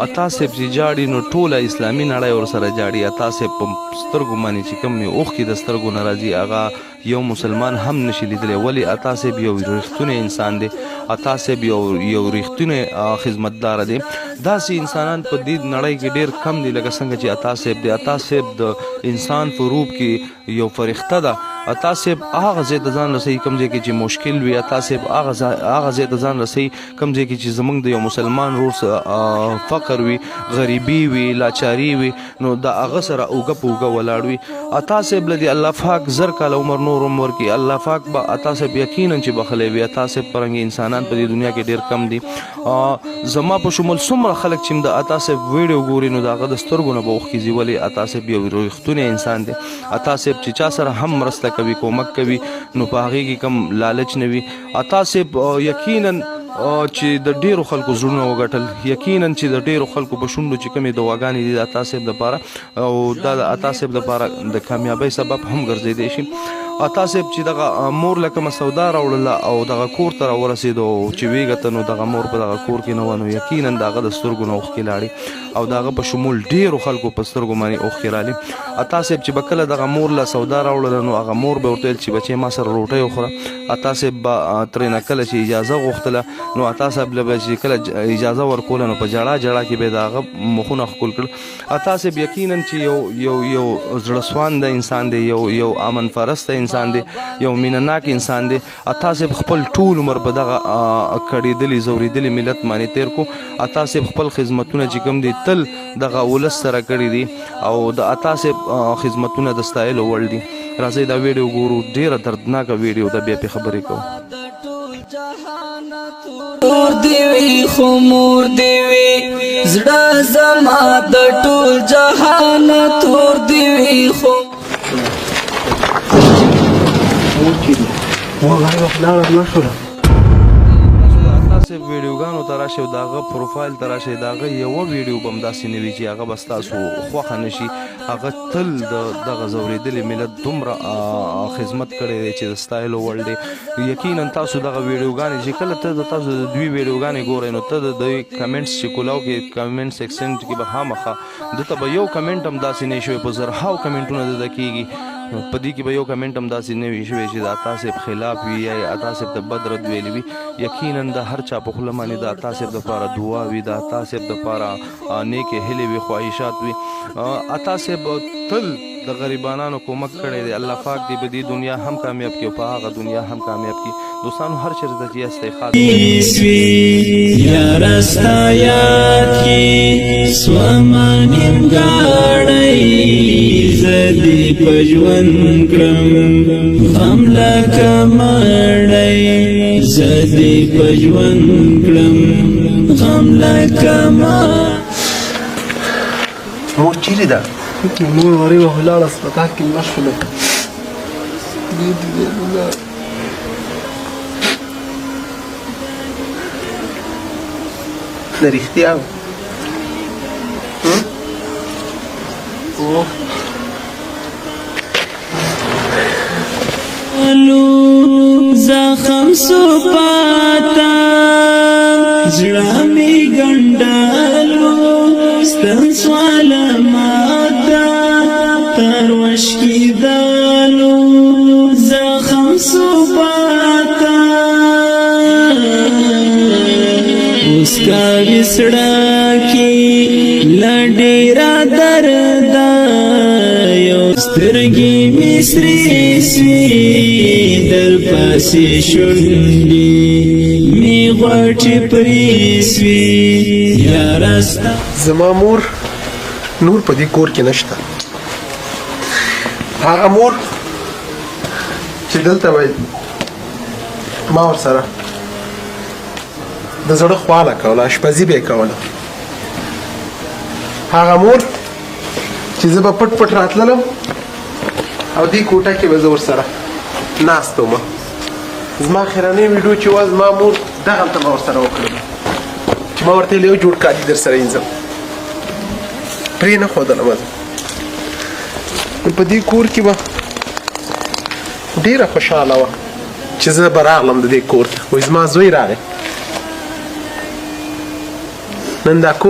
عطا صیب چې جاړي نو ټوله اسلامي نړۍ ورسره جاړي. عطا صیب په سترګو باندې چې کوم اوښکې د سترګو نه راځي، هغه یو مسلمان هم نشي لیدلی. ولی عطا صیب یو رښتونی انسان دی، عطا صیب یو رښتونی خدمتدار دی. داسې انسانان په دې نړۍ کې ډیر کم دي لکه څنګه چې عطا صیب دی. عطا صیب د انسان په روپ کې یو فرښته ده. عطا صیب هغه ځای ته ځان رسوي کوم ځای کې چې مشکل وي. عطا صیب هغه ځای ته ځان رسوي کوم ځای کې چې زمونږ د یو مسلمان ورور فقر وي، غریبي وي، لاچاري وي، نو د هغه سره اوږه په اوږه ولاړ وي. عطا صاحب له دې الله پاک 1000 کاله عمر نور هم ورکړي. الله پاک به عطا صاحب یقینا چې بخښلی وي. عطا صاحب په رنګ انسانان په دې دنیا کې ډېر کم دي. زما په شمول څومره خلک چې د عطا صاحب ویډیو ګوري، نو د هغه د سترګو نه به اوښکې ځي. ولې عطا صاحب یو رښتونی انسان دی. عطا صاحب چې چا سره هم مرسته کوي، کومک کوي، نو په هغې کې کوم لالچ نه وي. عطا صاحب یقینا چې د ډیرو خلکو زړونه وګټل. یقینا چې د ډیرو خلکو په شونډو چې کومې دعاګانې دي د عطا صاحب لپاره، او دا د عطا صاحب لپاره د کامیابۍ سبب هم ګرځېدی شي. عطا صاحب چې دغه مور له کومه سودا راوړله او دغه کور ته راورسېدو، چې ویې کتل نو دغه مور په دغه کور کې نه وه، نو یقینا د هغه د سترګو نه اوښکې لاړې او د هغه په شمول ډیرو خلکو په سترګو باندې اوښکې رالې. عطا صاحب چې به کله دغه مور له سودا راوړله، نو هغه مور به ورته ویل چې بچې، ما سره روټۍ وخوره. عطا صاحب به ترېنه کله چې اجازه غوښتله، نو عطا صاحب له به چې کله اجازه ورکوله، نو په جړا جړا کې به د هغه مخونه ښکل کړل. عطا صاحب یقینا چې یو زړه سوانده انسان دی، یو امن پرسته انسان دی، یو مینهناک انسان دی. عطا صاحب خپل ټول عمر په دغه کړېدلي زورېدلي ملت باندې تیر کو. عطا صاحب خپل خدمتونه چې کوم دي، تل دغه ولس سره کړي دي او د عطا صاحب خدمتونه د ستایلو وړ دي. راځئ دا ویډیو ګورو، ډیره دردناکه ویډیو ده، بیا پې خبرې کوو. تور دی وي خو مور دی وي، زړه زما د ټول جهان تور دی وي خو مور چیرې؟ مور غریبه خو لاړه، مړه شوله. عطا صاحب ویډیوګانو ته راشئ او د هغه پروفایل ته راشئ، د هغه یوه ویډیو به هم داسې نه وي چې هغه به ستاسو خوښه نه شي. هغه تل د دغه ځورېدلي ملت دومره خدمت کړی دی چې د ستایلو وړ دی. یقینا تاسو دغه ویډیوګانې چې کله ته د تاسو د دوی ویډیوګانې ګورئ، نو ته د دوی کمنټس چې کولاو کې، کمنټ سیکشن کې به خامخا دته به یو کمنټ هم داسې نه شوی، په زرهاو کمنټونه دته کیږي، په دې کې به یو کمنټ هم داسې نه وي شوی چې د عطا صاحب خلاف وي یا یې عطا صاحب ته بد رد ویلي وي. یقینا د هر چا په خوله باندې د عطا صاحب دپاره دعا وي، د عطا صاحب دپاره نیکې هیلې وي، خواهشات وي. عطا صاحب تل د غریبانانو کومک کړی دی. الله پاک دې په دې دنیا هم کامیاب کړي او په هغه دنیا هم کامیاب کړي. دوستانو، هر چېرته چې یاستئ، ښاد سوي یاره، ستا یاد کې سوما نیمګاړی، زه دې په ژوند کړم غم لکه مړی، زه دې په ژوند کړم غم لکه مړی. مور چیرې ده؟ مور غریبه خو لاړه، هسپتال کې مړه شوله. دې دې دې. د رښتیا و؟ اوه. زخم سو پاتا، زړه می ګنډلو، ستن سوال ماتا تر وشکی دالو، زخم سو پاتا. اوس کا وسړه کی لډیرا دردا، یو سترګې می سرې سوي، در پسې شونډې می غوټې پرې سوي، یاره ستا زما مور نور په دې کور کې نشته. هغه مور چې دلته وای، ما ورسره د زړه خواله کوله، اشپزي به یې کوله. هغه مور چې زه به پټ پټ راتللم او دې کوټه کې به زه ورسره ناست وم. زما اخرنۍ ویډیو چې وه، زما مور دغلته ما ورسره وکړله چې ما ورته ویل، یو جوړ کالي در سره اینځم، پرې نه ښودلم زه. نو په دې کور کې به ډېره خوشحاله وه چې زه به راغلم د دې کور ته، وایي زما زوی راغی. نن دا کور.